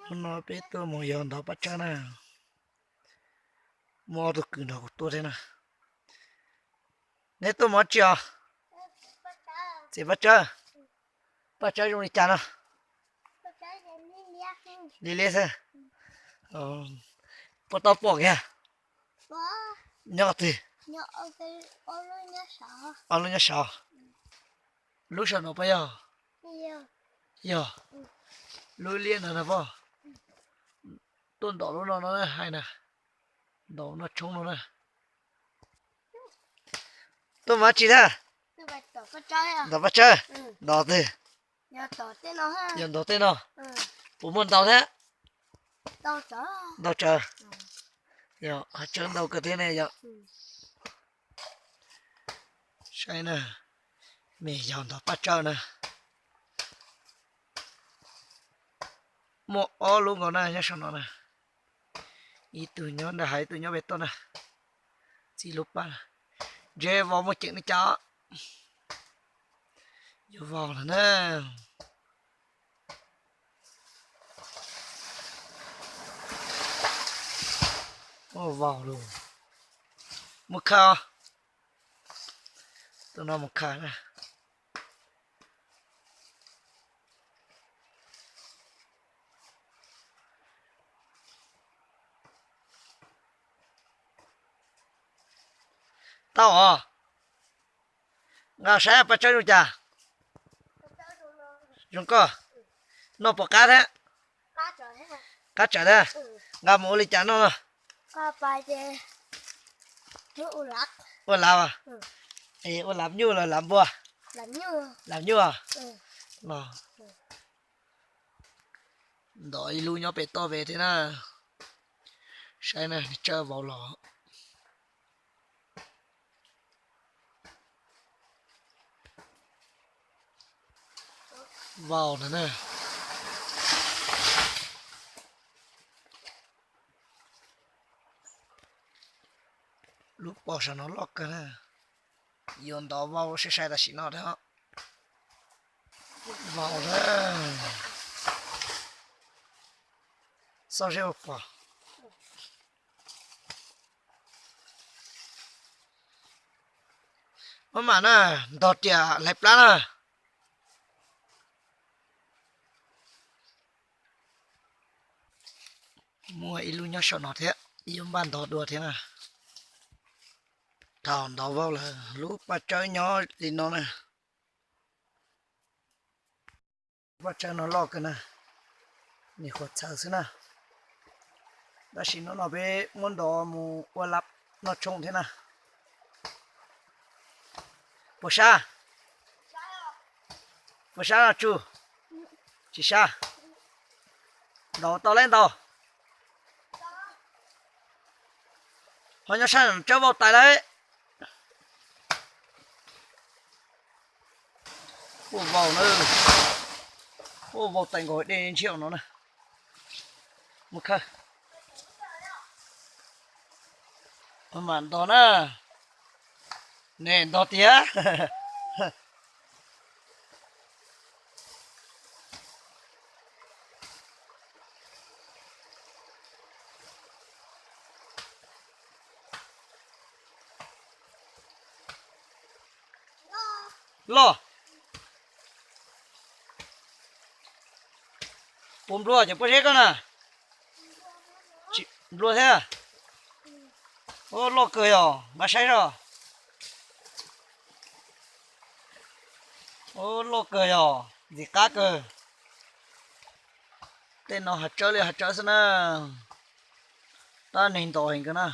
Hnub no peb tuaj mus yos ntov paj tsawb na. Muaj ob tug kwv nrog kuv tuaj thiab na. Neb tuaj mus dab tsi os? Txiav paj tsawb. Paj tsawb zoo li cas no? Liab liab xwb. Puas tau pom kiag? Nyob qhov twg? Ob lub nyob saud. Lub saum no puas yog? Yog. Lub liab no na pog. Tuaj ntov lub no no hais na. Ntov noj tshoob no na. Tuaj mus dab tsi thiab? Ntov paj tsawb. Ntov twg? Yog ntov tej no. Puas muaj ntau thiab? Ntau tsawv. Yog hav tsawb ntau kawg thiab ne yom. Saib na, me yog ntov paj tsawb na. Muaj ob lub nkaus na nyob saum no na. Ib tug nyob nram hav, ib tug nyob pem toj na. Txij lub paj na. Ntshe vau muaj ceem li cas. Yuav vau lawm na. Vau lawm. Mus khaws. Tus no mus khaws na. Tau os. Nqa saib paj tsawb zoo cas. Zoo koj. Noj puas qab thiab? Qab tsawv thiab. Nqa mus ua li cas noj? Ua lav. Ua lav nyuj los lav npua? Lav nyuj. Ntov ib lub nyob pem toj pem thiab na. Saib na, tsawb vau los. Vau lawm na. Lub pos saum no loj kawg na. Yuav ntov vau sai sai tam sim no thiab. Vau na. Xob zeb ua pos. Maj mam na, ntog riam hlais plab na. Muaj ib lub nyob saum no thiab, yuav npaj ntog dua thiab na. Thaum ntov vau lawm lub paj tsawb nyob li no na. Paj tsawb no loj kawg na, nws qhuav txhawv xwb na. Tab sis hnub no peb muab ntov mus ua lab noj tshoob thiab na. Puas sab? Puas sab no Tsu? Tsis sab. Ntov tau lab ntau. Ho nyob sab tsawb vau tais lawm. Ua vau na, ua vau tais nkaus dej ntshiab no na. Mus khawb. Mam ntog na. Ne ntog tiag. Loj. Puas nplua cov pob zeb koj na? Nplua thiab. Ua loj kawg yog, npaj saib zoj. Ua loj kawg yog, ntxim qab kawg. Tej no hav tsawb li hav tsawb xwb na. Tab neeg ntau heev kawg na.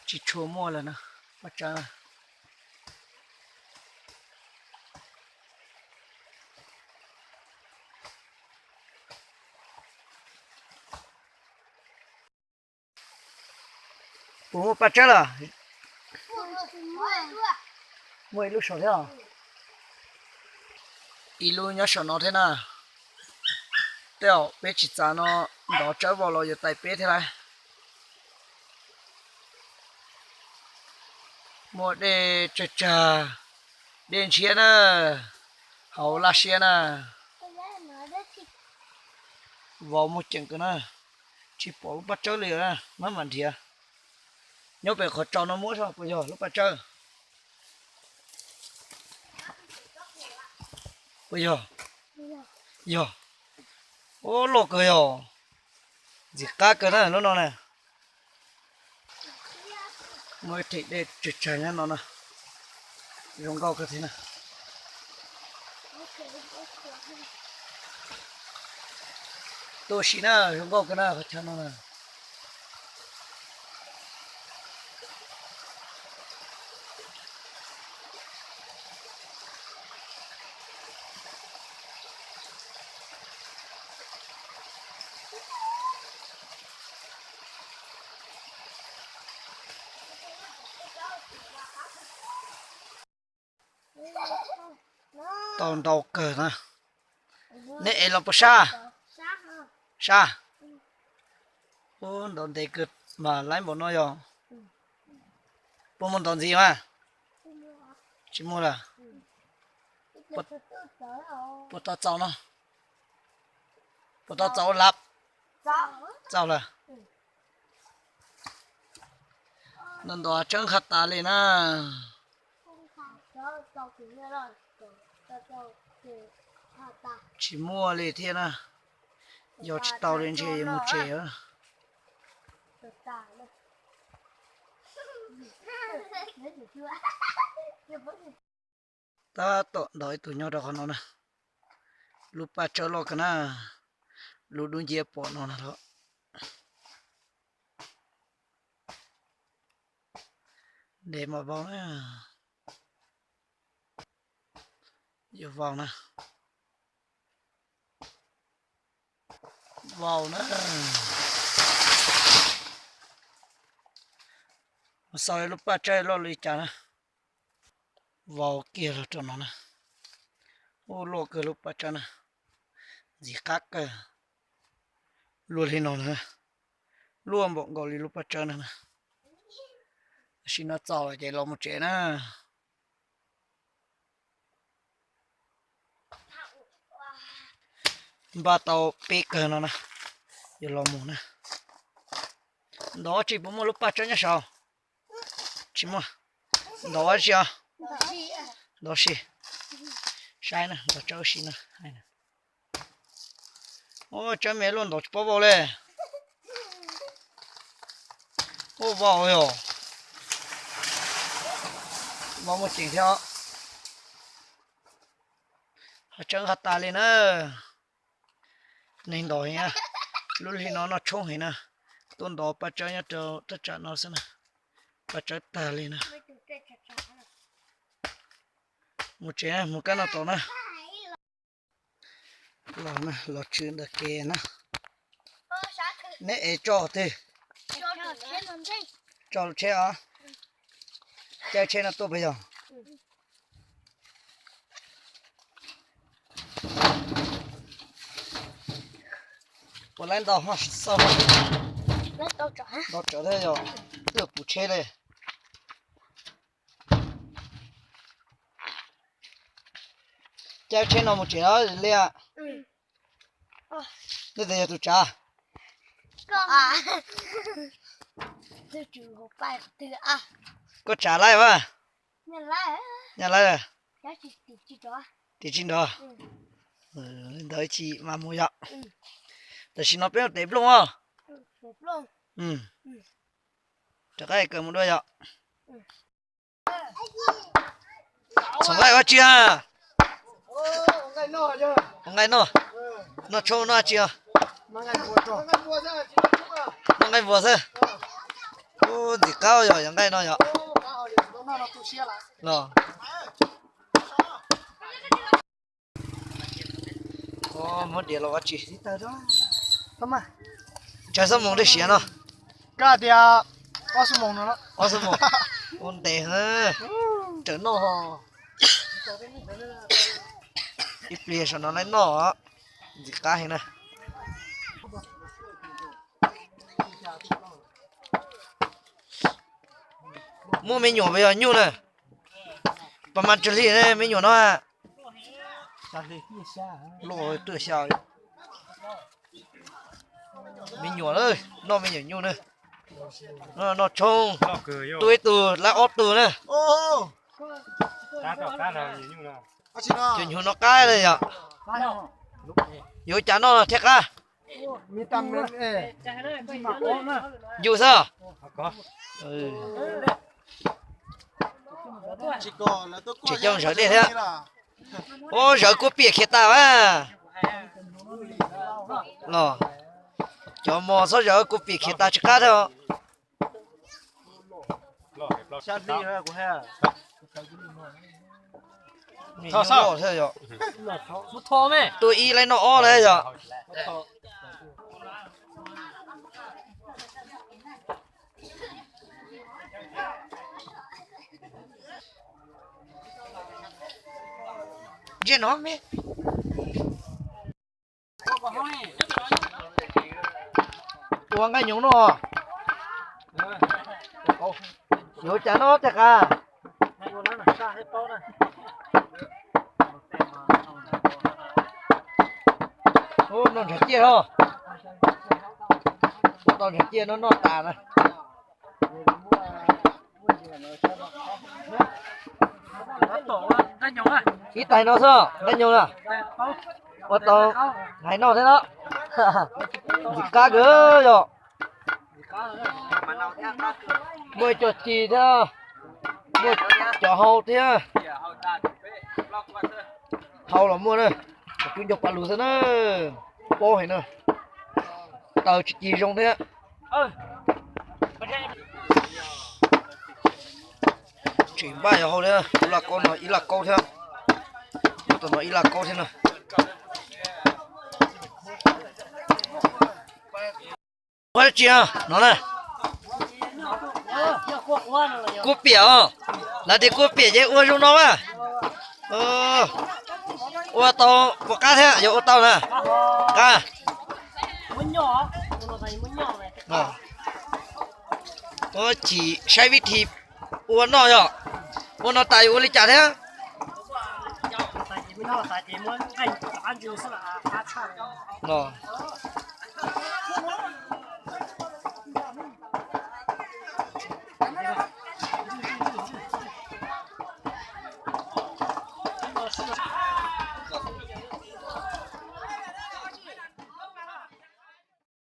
Tsis tshua muaj lawm na, paj tsawb na. Puas muaj paj tsawb lawm? Muaj ib lub saum thiab os. Ib lub nyob saum no thiab na. Tej zaum peb tsis txav no ntov tsawb vau los yuav tais peb thiab lauj. Muaj dej tsawg tsawg, dej ntshiab na, hauv laj siab na. Vau muaj ceem kawg na, tsis pom lub paj tsawb li na, maj mam nrhiav. Nyob pem qhov tsaus no muab saib puas yog lub paj tsawb. Puas yog? Yog. Ub, loj kawg yog. Ntxim qab kawg na lub no na. Muaj ib theem dej tsawg tsawg nyob no na. Zoo nkauj kawg thiab na. Tuaj ua si na, zoo nkauj kawg na qhov chaw no na. Tau ntau kawg na. Neb ev los puas sab? Sab. Ub, ntov ntev kawg mas laib npaum no yog. Puas muaj ntov ntxiv mas? Tsis muaj lawm. Puas tau txaus no? Puas tau txaus ua lav? Txaus lawm. Ntov ntov tseeb qhab tas li na. Tsis muaj li thiab na. Yog tsis tau li ntshe yuav mus tsev. Tab tom ntov ib tug nyob rau qhov no na. Lub paj tsawb loj kawg na. Lub dub nciab pom no na. Ntev mas vau na. Yuav vau na. Vau na. Xav lub paj tsawb loj li cas na. Vau kiag los rau no na. Ub, loj kawg lub paj tsawb na. Ntxim qab kawg. Luaj li no na. Luaj npaum nkaus li lub paj tsawb na. Tam sim no txaus lawm ces los mus tsev na. Npaj tau peb kawg no na, yuav los mus na. Ntov tsis puas muaj lub paj tsawb nyob saud? Tsis muaj. Ntov dab tsi os? Ntov si. Saib na, ntov tsawb si na. Ua tsawb me luaj ntov tsis paub vau li. Ua vau yog. Vau muaj ceem thiab. Qhov tseeb qhov tas li na. Neeg ntov heev na. Lub hli no noj tshoob heev na. Tuaj ntov paj tsawb nyob rau thaj tsam no xwb na. Paj tsawb tag li na. Mus tsev, mus kab noj tau na. Los na, los tshwm ntawm kev na. Neb ev tso twg? Tso lub tsheb os. Caij tsheb no tuaj puas yog? Puas laib ntau xauj? Ntau tsawv thiab yog, twb puv tsheb li. Caij tsheb no mus tsev os Liaj. Nej tes yog tus tsav? Koj tsav laij vas? Nyaj laij, tim tsis nrov. Ntawd tsis mas mus yom. Tam sim no peb mus tes nplooj os. Rov qab kawg mus dua yom. Txhoov nqaij ua tsi? Ua nqaij noj. Noj tshoob noj tsi os? Noj nqaij npua xwb. Ub, ntxim qab yog yog nqaij no yom. Los, muab diav los ua tsi? Tsawg xuab moos dej siav no? Koj tias ob xuab moos no. Ob xuab moos. Ua ntev, raws noj ho. Ib pliag saum no laib noj, ntxim qab heev na. Muaj me nyuam puas yog nyuj na? Pas mas tsawg hli ne me nyuam no? Loj twb xya. Me nyuam, noj me nyuam nyuj na. Noj tshoob, tuaj ib tug lab ob tug na. Cov nyuag no qab na yog. Yuav cas noj thiaj qab? Yus xwb. Tseem coj zawv dej thiab. Ua zawv kua piam khiav tas a. Los, cov mos txhob zawv kua piam khiav tas tsis qab thiab. Tuaj ib laib noj ob lawm yog. Ntsia no me, ua nqaij nyoos noj. Yuav cas noj thiaj qab? Noj ntshav ciaj os. Ua tau ntshav ciaj no noj tas na. Ib tais no xwb nqaij nyoos na. Ua tau hais noj thiab no. Ntxim qab kawg yog. Muaj cov ci thiab, muaj cov hau thiab. Hau los muaj na, cov cub ncog pa lus xwb na, pob heev na, taws tsis ci zoo thiab. Tseem npaj yog hau thiab, tus laj kaub no ib laj kaub thiab, tus no ib laj kaub thiab na. Ua dab tsi no na? Kuab piam os, lawv tias kuab piam ces ua zoo no a. Ua tau puas qab thiab, yog ua tau na? Qab. Ua chim saib vib thi ua noj yog. Ua no tas yuav ua li cas thiab?